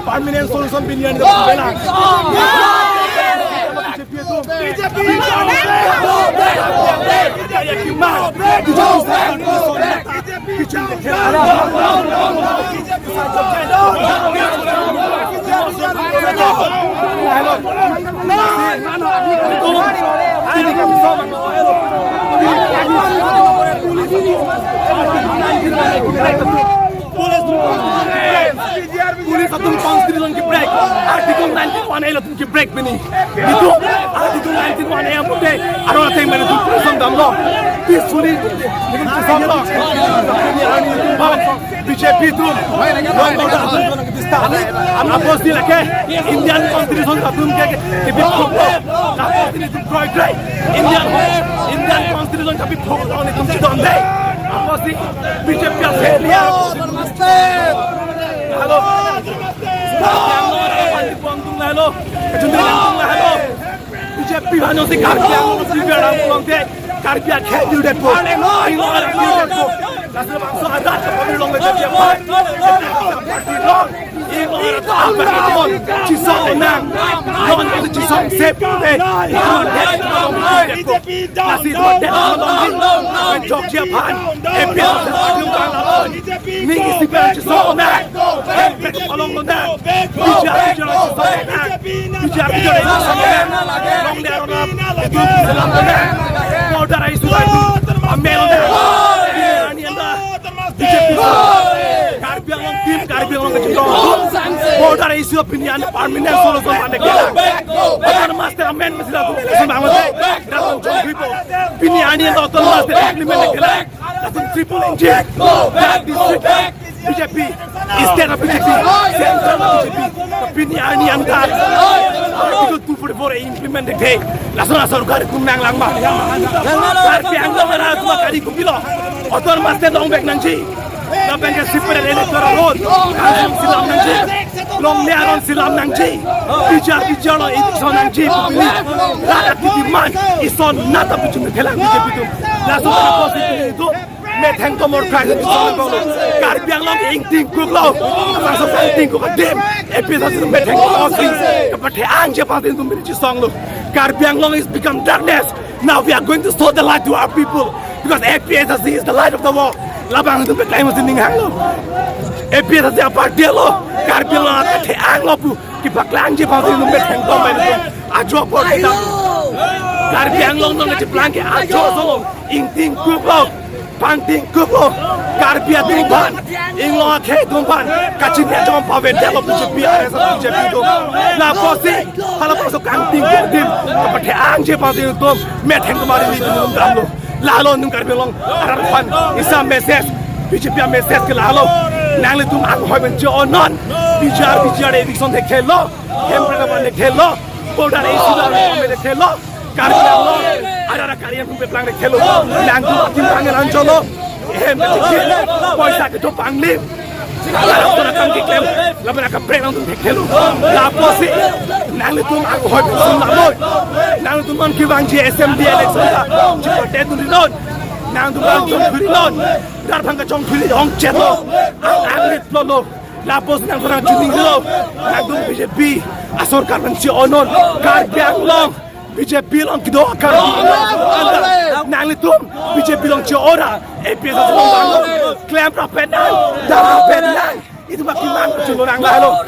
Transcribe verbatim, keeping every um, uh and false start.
Permanent solution pini an. Police atum constitution ke-break, Article nineteen one A atum ke-break pini. Itum Article nineteen one A atum te, aron ateng mane atum prison damlo. Peacefully, B J P atum. Apotsi lake Indian Constitution atum ke, ke, ke, ke, apotsi itum kroi kroi. Indian, Indian Constitution kabi phonglo, itum chidon dei. Apotsi B J P a failure. Hello. Hello. B J P aphan jongsi Karbi Anglong prepare ang pulote, Karbi akhei diu detpo. Inglong akhei diu detpo. Lasi bangso adat kapamir long le B J P. Inglong akhei diu detpo. Chisong nang. Inglong akhei chisong sep te. Lasi itum adet along, Georgia aphan, A P H L C atum bang along. Ning isi pen chisong nang. Hempek along lo nang. B J P along chisong nang. B J P along chisong nang. Long de along nang. Itum selam lo nang. Border issue lo itum. Amen lo nang. Pini an anta B J P. Karbi Anglong team, Karbi Anglong kachetong. Border issue pini an permanent solution pande kelang. Autonomous state amendment sila tu sila bangun. Dalam jong gripo. Pini an anta autonomous state implement kelang. Latum triple engine, black district, B J P, state of B J P, central of B J P. Pini an anta Article two forty-four implement thekthe. Lason asor gari tum nanglang ma. Karbi Anglong arat atum kali kopilo. Autonomous state long vek nangji. Lapen ke separate electoral roll. Lason selam nangji. Longle aron selam nangji. Bijar bijar lo eviction nangji. Pupili. Rat aki demand. Ison nata puchum thelang B J P atum. Laso ka positive itu. Methang tomor crisis itu. Karbi Anglong ingting kuklo. Laso ingting kuk adim. A P H L C methang tomor crisis. Kapathe angje pasti itu meri chisong lo. Karbi Anglong is become darkness. Now we are going to show the light to our people. Because A P H L C is the light of the world. Labang itu beklai mesti ninghang lo. A P H L C aparty lo. Karbi lo kathe ang lo pu. Kipaklangji pasti itu methang tomor itu. Ajo por kita. Karbi Anglong nong kachiplang ke ajo solo. Ingting kuklo. Pangting kuklo. Karbi atum aphan. Inglong akhei atum aphan. Kachin ya jom pavedetlo B J P, R S S, B J P atum. Lapusi. Hala pusi kangting kudim. Kapathe angje pasti itu. Methang tomor ili atum damlo. Lalo nung Karbi Anglong arat aphan isi message, B J P a-message ke lalo. Nanglitum anghoi pen che-onon. Bijar bijar eviction thekthe lo. Hemprek aphan thekthe lo. Border issue lo, thekthe lo. Karbi Anglong arat arat Karbi Anglong peplang thekthe lo. Nangtum akim pangelan jolo. Hem thekthe lo. Poisa kedo panglim. Laso akam keklem, lapen akaprek nangtum thekthe lo. Lapusi, nanglitum anghoi pen sum lamoi. Nangtum non kevangji assembly election ta, chipote dun rinon. Nangtum non jong khuri non. Darbhanga jong khuri ong chet lo. Ang ang rit lo lo. Lapusi nangtum nang chuning lo. Nangtum B J P asorkar pen che-onon. Karbi Anglong. B J P along kedo akar. Nanglitum B J P along che-ora. A P H L C along bang. Klem rapet nang. Dam rapet nang. Itum akiman chulo nang lalo.